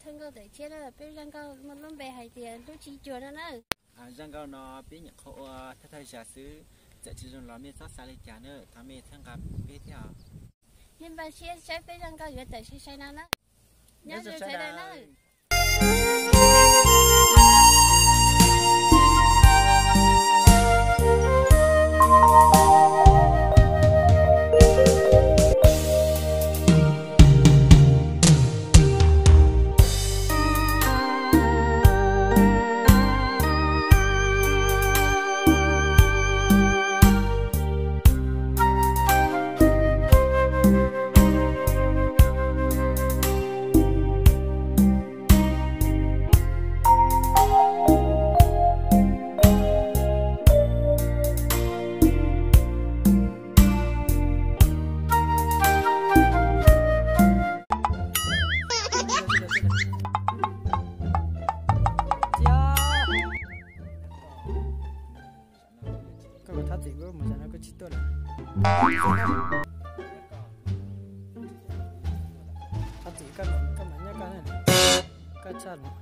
Thawj nkauj tawm tshiab na, peb zaj nkauj muaj lub npe hais tias hlub tsis cuag no na. Zaj nkauj no peb nyuam qhuav ua thawj thawj zaug xwb, txawm tsis zoo los mej txhob xav li cas na, thov mej txhawb nqa peb thiab os. Nej npaj siab saib peb zaj nkauj yuav tawm sai sai no na. Nyob zoo sawv daws na. Koj kom thov txim, koj mus tam no koj tsis tuaj lawm. Thov txim, koj mam nyob koj na, koj tshaj lawm.